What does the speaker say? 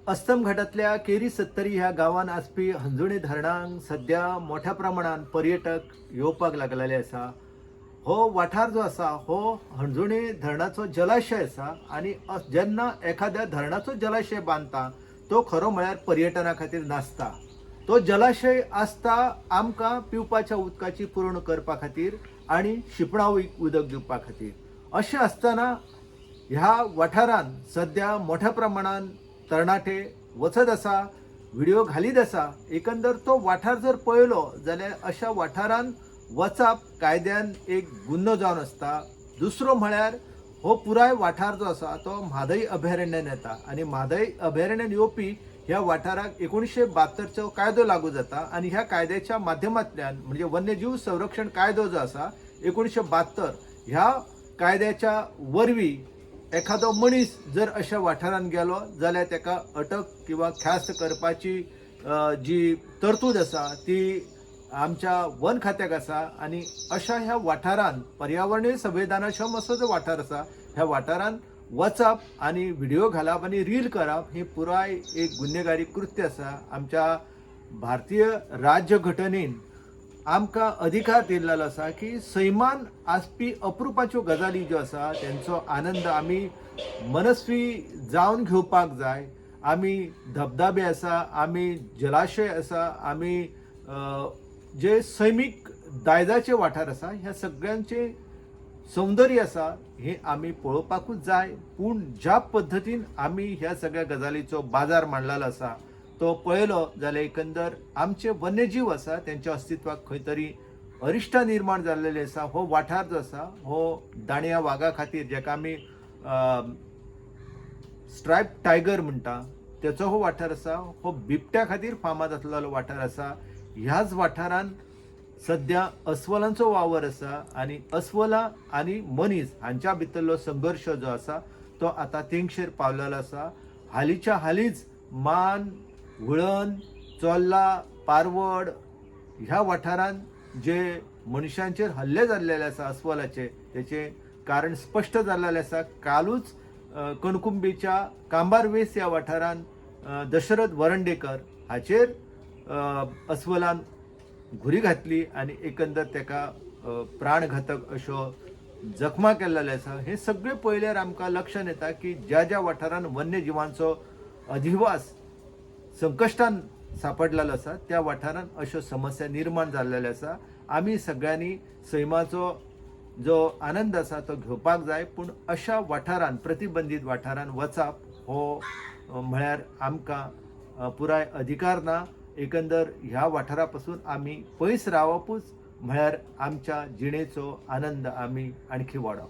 अस्तम घाटांतल्या केरी सत्तरी ह्या गांवांत आसपी हणजूणी धरणांक सद्या मोठ्या प्रमाणान पर्यटक येवपाक लागलेले आसा. हो वाठार जो आसा हो हणजूणी धरणाचो जलाशय आसा आनी जेन्ना एखाद्या धरणाचो जलाशय बांदता तो खरो म्हळ्यार पर्यटना खातीर नासता. तो जलाशय आसता आमकां पिवपाच्या उदकाची पुरवण करपा खातीर आनी शिंपणावळीक उदक दिवपा खातीर. अशें आसतना ह्या वाठारांत सद्या मोठ्या प्रमाणान तरणाटे वचत आसा, व्हिडिओ घालीत आसा. एकंदर तो वाठार जर पळयलो जाल्यार अशा वाठारांत वचप कायद्यान एक गुन्हो जावन आसता. दुसरो म्हळ्यार हो पुराय वाठार जो आसा तो म्हादय अभयारण्यान येता आनी म्हादय अभयारण्यान येवपी ह्या वाठाराक 1972चो कायदो लागू जाता आनी ह्या कायद्याच्या माध्यमांतल्यान म्हणजे वन्यजीव संरक्षण कायदो जो आसा 1972, ह्या कायद्याच्या वरवीं एखादो मनीस जर अशा वाठारांत गेलो जाल्यार ताका अटक किंवा ख्यास्त करपाची जी तरतूद आसा ती आमच्या वन खात्याक आसा. आनी अशा ह्या वाठारांत पर्यावरणीय संवेदनाक्षम असो जो वाठार आसा, ह्या वाठारांत वचप आनी व्हिडिओ घालप आनी रील करप ही पुराय एक गुन्हेगारी कृत्य आसा. आमच्या भारतीय राज्यघटनेन आमकां अधिकार दिल्लो आसा की सैमान आसपी अप्रुपाच्यो गजाली ज्यो आसा तेंचो आनंद आमी मनस्वी जावन घेवपाक जाय. आमी धबधबे आसा, आमी जलाशय आसा, आमी जे सैमीक दायजाचे वाठार आसा, ह्या सगळ्यांचे सौंदर्य आसा हें आमी पळोवपाकूच जाय. पूण ज्या पद्दतीन आमी ह्या सगळ्या गजालीचो बाजार मांडलेलो आसा तो पळयलो जाल्यार एकंदर आमचे वन्यजीव आसा तेंच्या अस्तित्वाक खंय तरी अरिश्टां निर्माण जाल्लेली आसा. हो वाठार जो आसा हो दाणया वागा खातीर, जेका आमी स्ट्रायप टायगर म्हणटा, तेचो हो वाठार आसा. हो बिबट्या खातीर फामाद आसलेलो वाठार आसा. ह्याच वाठारान सद्या अस्वलांचो वावर आसा आनी अस्वलां आनी मनीस हांच्या भितरलो संघर्श जो आसा तो आतां तेंगशेर पावलेलो आसा. हालींच्या हालींच मान, हुळण, चोर्ला, पारवड ह्या वाठारांत जे मनशांचेर हल्ले जाल्लेले आसा अस्वलाचे, तेचें कारण स्पश्ट जाल्लेलें आसा. कालूच कणकुंबीच्या कांबारवेस ह्या वाठारांत दशरथ वरंडेकर हाचेर अस्वलान घुरी घातली आनी एकंदर ताका प्राणघातक अश्यो जखमा केल्लेल्यो आसा. हें सगळें पळयल्यार आमकां लक्षांत येता की ज्या ज्या वाठारांत वन्यजिवांचो अधिवास संकश्टान सापडलेलो आसा त्या वाठारांत अश्यो समस्या निर्माण जाल्लेल्यो आसा. आमी सगळ्यांनी सैमाचो जो आनंद आसा तो घेवपाक जाय, पूण अशा वाठारांत, प्रतिबंधीत वाठारांत वचप हो म्हळ्यार आमकां पुराय अधिकार ना. एकंदर ह्या वाठारा पासून आमी पयस रावपूच म्हळ्यार आमच्या जिणेचो आनंद आमी आणखी वाडोवप.